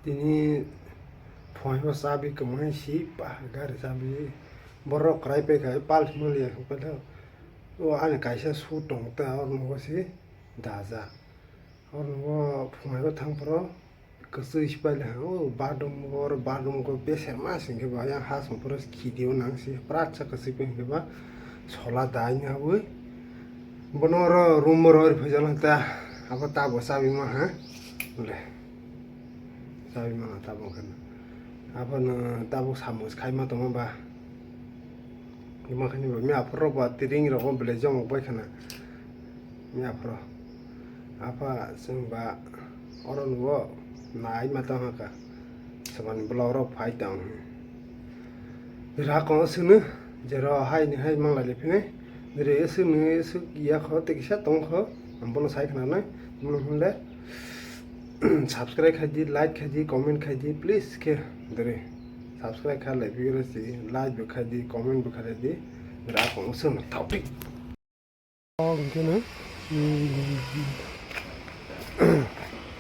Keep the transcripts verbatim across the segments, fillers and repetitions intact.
Tini phone o chabi kwmai si pa gari chabi borok kwrai pai kha pal himali ya khe paitha. O ani kaisa su tong ta oro nugo si daja. Oro nugo phunai o thang phoro kwchwi si paile ha o badum oro badum go beser ma sing khe ba yang ha song phoro khidio nang si prak sa kwchwi pai khe ba sola dai ni habwi. Bono oro room o rw phai jalo ta abo ta bo chabi ma ha le. Chabi mano tabuk khe. Abono tabuk samung khaima tongma ba. Ima khe ni bo mi aphuru rok ba tiring rok belai jomok bai khana. Mi aphuru. Apha chwng ba oro nugo nai ma tong kha. Swkang ni block rok phai tong. Rak o sunu jero hai ni hai manglai le phine. Dire sunu suk ya kho te kisa tong kho. Ang bono sai khana nai. Bono hwnle. Subscribe khai di, like khai di, comment khai di, please khe dere. Subscribe khai lai bigre si, like bo khai di, comment bo khai di. Ra ko usun thau di. Hwnkhe no, mm,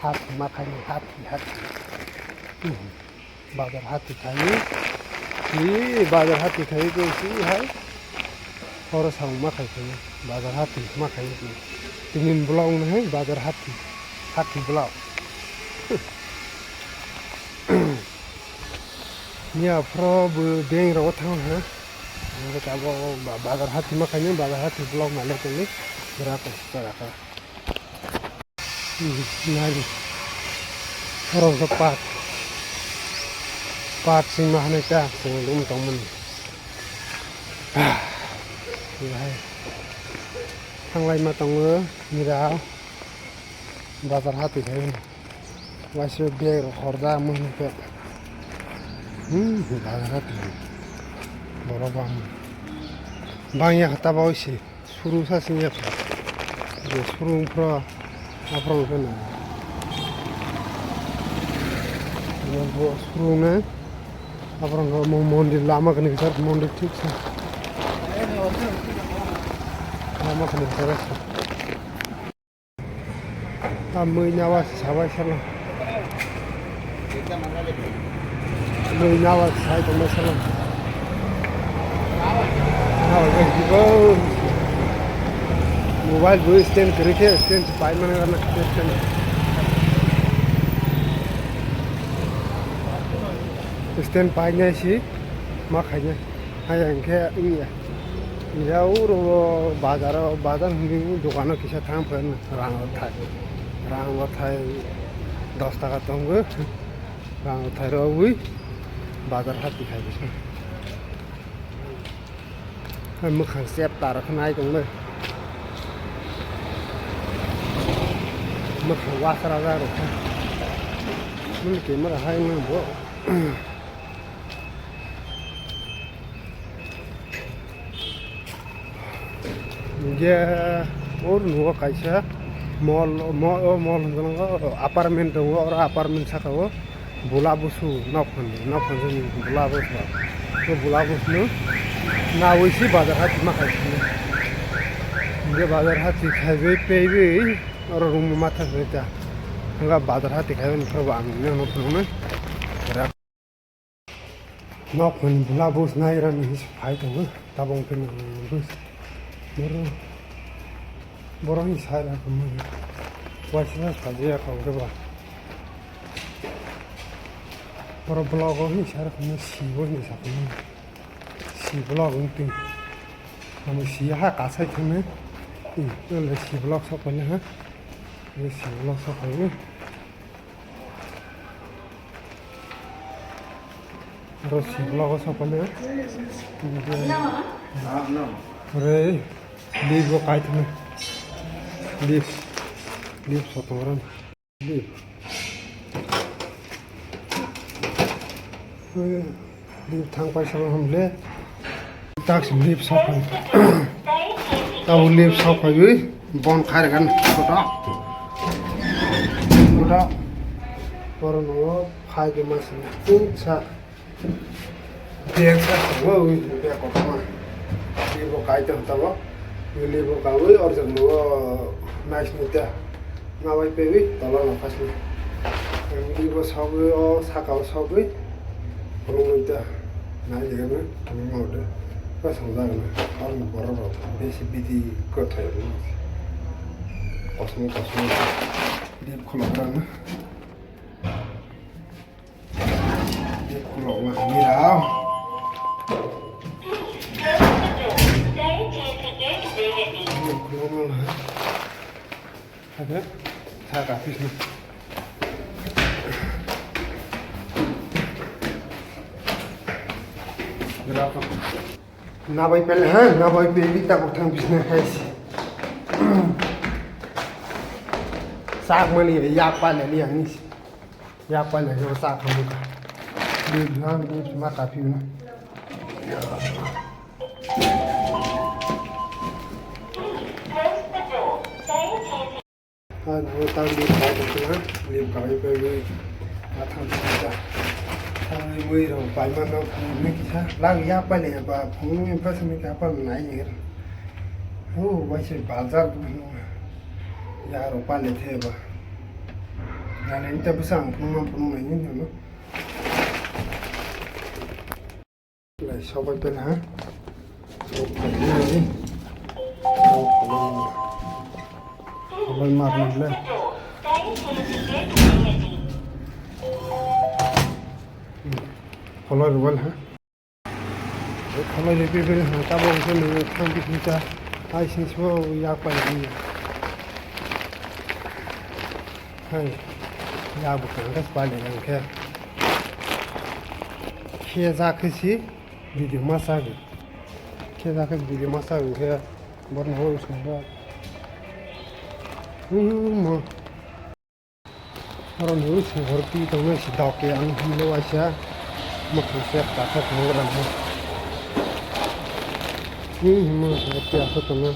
hat ma khai ni, hat, hat. Bazar hati khai. Ee, bazar hati khai ko si hai. Oro samung ma khai khai. Bazar hati ma khai ko. Tinin block no hai bazar hati. Hati block. Ni aphro bo bank rogo thang ha. Abo ba-, bazar hati ma khai, bazar hati block ma le tongli. Gra ko, gra ko. Hmm, nari. Oro khe pat. Pat singma hanai ta, singma dum tongmani. Ah, hai. Thanglai ma tongo, nira. Bazar hati khai. Waisa bag rok horda mui khe. Hmm, bazar hati. Borok bang. Bang ya hata ba waisa. Suru sa sing ya. Je suru pro, apro ke na. Bo suru ne, apro ke mo-, mondir lama kani sar mondir thik sa. Lama kani sar. Ta mui nawa sabai salo. Mui nawa sai tongma salo. Nawa ke jibo. Mobile bo stand kiri khe stand pai mane na stand. Stand pai nai si ma khai nai. Hai ang khe wngya. Iya uro bazar o, bazar hwnwi dogano kisa thang phan rang rok thai. Rang rok thai dos taka tongo. Rang rok thai rogwi bazar hati khai bisa. Hai mwkhang sep ta rok nai tong le. Mwkhang wasra ja rok. Muni camera hai nang bo. Hingke oro nugo kaisa mall, mo-, o mall hwnka apartment tongo, oro apartment saka o bula busu nok hwnwi, nok hwnwi bula busu, o bula busu no nawi si bazar hati ma khai sini. Hingke bazar hati khaiwi peiwi oro room o ma thang ta. Hwnka bazar hati khaiwi nokho bo ang nini no phunuknai. Nok hwn bula bus nai rani hinwi phai tongo, tabok hwnkhe bus. Boro, boro hinwi sai rok mani. Waisa sajaya kok de ba. Boro block o hinwi sai rok mani, si bo hinwi sa mani. Si block wng twi. Amo si ha kasai thangni. Hmm, le si block sok paina ha. Le si block sok paina. Aro si block o sok paina. Ore, leaf bo kai thangni. Leaf, leaf sok tong oro. Leaf. Ore, leaf thang paisa hamle. Tak si leaf sok phai. Tabo leaf sok phaiwi bon khai rwkha kotor. Kotor. Oro no phai de mas tin sa. Bag sa tongo wi bag kotorma. Leaf bo kai tong tabo. Leaf bo kawi orjak no nice ni ta. Nawai pewi tola no khasni. Ang ibo sogwi, o saka o sogwi, phunuknwi ta nai laiya na, phunukma hwdw. Ba songjago na, o borok rok besi bidi kwthai rok no. Kosong kosong. Dip khulok rang na. Dip khulok ma hamya. Dip khulok ma. Ada, saka pisna. Nabai pele ha, nabai pele tabuk thang bisna hai si. Sak mani yak pa le ni ani si. Yak pa le yo sak khamu ka. Di bhang di ma ta pi na. Ang bo tang di khai tongkha, lim kawi kawi, athang tongkha. Thangwi mui rok paima no phunuknwi kisa, lang yak pailaiya ba phunuknwi bwswkni khe aphano nai nai. Hw, waisa bazar phunuknwi. Yak rok pailai the ba. Nanaini ta bwsa ang phunukma phunuknaini hwnwi. Lai sobai pela ha. Sobai pela ni. Sobai mar ni le. Follow rwal ha. Follow ni pe pe ha ta bo se ni thang bi ta. Ai sin so ya pa ni. Hai. Ya bu kan das pa le nang khe. Khe ja khe si. Video masa gwi. Khe da khe video masa gwi khe borno horo swngo. Umm, mo. Oro ni swngo pi tongno si dok ke ang himlo waisa. Mo khang se ta kha tongno ram mo. Umm, mo se pi aso tongno.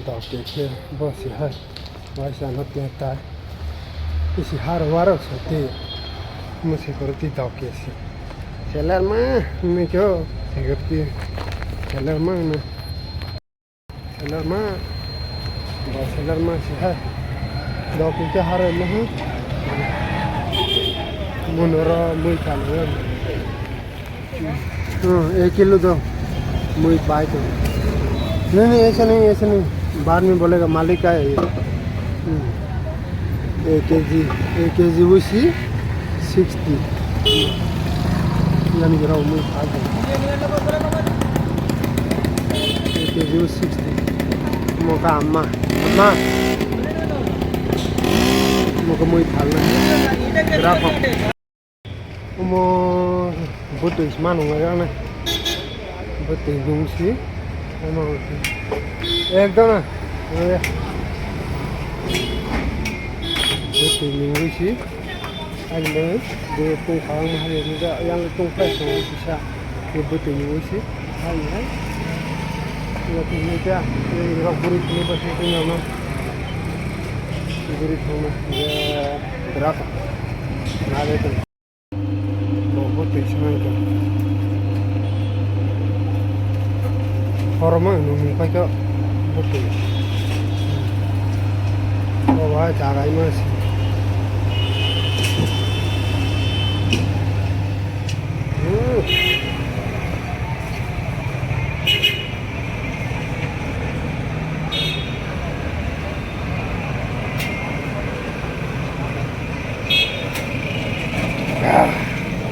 Dok ke khe bo si hai. Waisa no te ta. Isi har waro so te. Mo se koro ti dok ke si. Seller ma, me kyo, se koro ti. Seller ma na. Seller ma. Bo seller ma si hai. Dok ke har mo hu. Mo noro mui ka lo. हाँ, एक किलो दो। मुई पाई तो। नहीं, नहीं, ऐसा नहीं, ऐसा नहीं। बाद में बोलेगा, मालिक का है ये। हम्म। एक केजी, एक केजी उसी सिक्सटी। यानी कि रहो, मुई पाई तो। एक केजी उसी सिक्सटी। मोका अम्मा, अम्मा। मोका मुई थालना। राखो। Omo bwtwi se manu nai rwna. Bwtwi nung si. Omo ekdom na. Bwtwi nungwi si. Ang bo bo tong kha ang hai ni da yang tong phai tong kisa. Bo bwtwi nungwi si. Hai hai. Bo twi ni ta. Ni rok buri ni ba si tong na. Buri tong na. Ya berat. Na de tong. Bo bwtwi se nai khe. Horoma nung ni paikha bwtwi. O bai jagai ma se.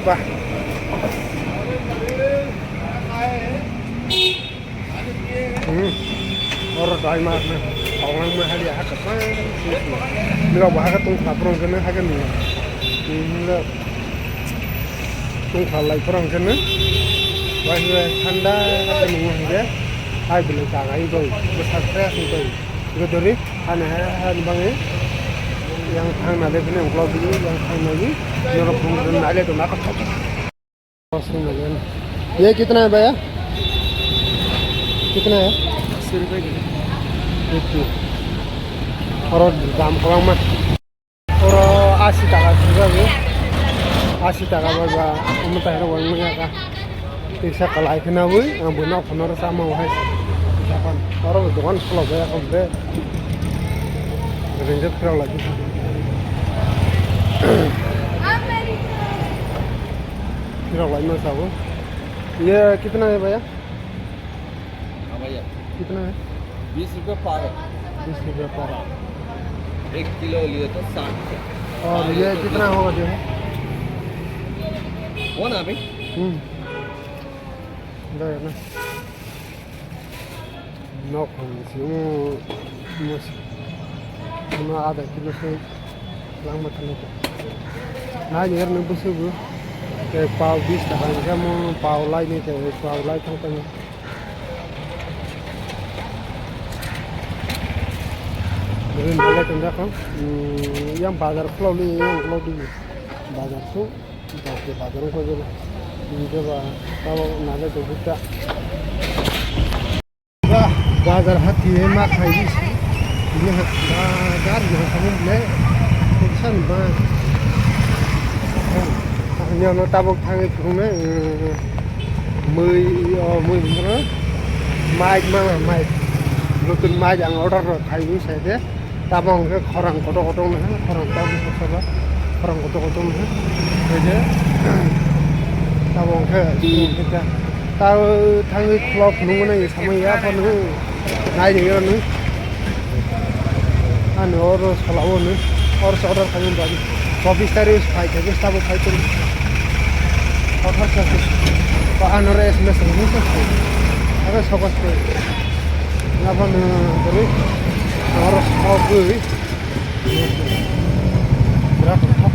Bah. Hmm. Oro dai mar na. Tawang ma hali ha ka pa. Mira ba ha ka tong kha prong kana ha ka ni. Hmm. Tong kha lai prong kana. Wai wai thanda ka nung ha ya. Hai bile ka ngai bai. Bwsa fresh bai. Godori. Hani hai, hani bangwi yang thangna le bini uklok bini yang thangna ni norok bung rwna le tongna kok. ये कितना है भैया? कितना है? अस्सी रुपए kilo. Fifty. Oro dam kwbangma. Oro asi taka sujak o. Asi taka bai ba omo tai rok wng manya ka. Tisa kalai khe nabui ang bo nok phano rw sama o hai. Japan oro bo dogan khulok bai ya kho be. Ringjak phirok lai khe. Rok lai ma sabo. Ye kitna hai bhaiya? हाँ भैया, कितना है? बीस रुपये पाव है। बीस रुपये पाव। एक किलो लिए तो साठ। और ये कितना होगा जो है? वो ना अभी। हम्म। दो है ना। Nok hwn sini mus-, sini ada kilo se langma thani ta. Nai ni erni busu bu. Ek pav bis taka ni kamo pav lai ni te ek pav lai thang thang. Rin bale tong jakon. Hmm, yang bazar khulok li, yang khulok di. Bazar su. Bazar ko jeba. Jeba, tabo nale to gutta. Ba, bazar hati ma khai di. Ini ha, bazar na kamu le. San ba. Ini ono tabok thangi thung ne. Mui, o mui bro. Mic ma mic. Nutun mic ang order ro khai di sai de. Tabok hwnkhe khorang kotor kotor no, khorang tabok kotor, khorang kotor kotor no. Oide tabok hwnkhe ta thangwi khulok nungmani samung ya phano nai ringya no. Ani oro salao no, oro se order khaimani bari. Chobbish tarik phai khe tabok phai tong. Athar chobbish. Ba ano re S M S ringwi se phai. Aro sokas phai. Nabano bari. Oro sogwi. Birat thok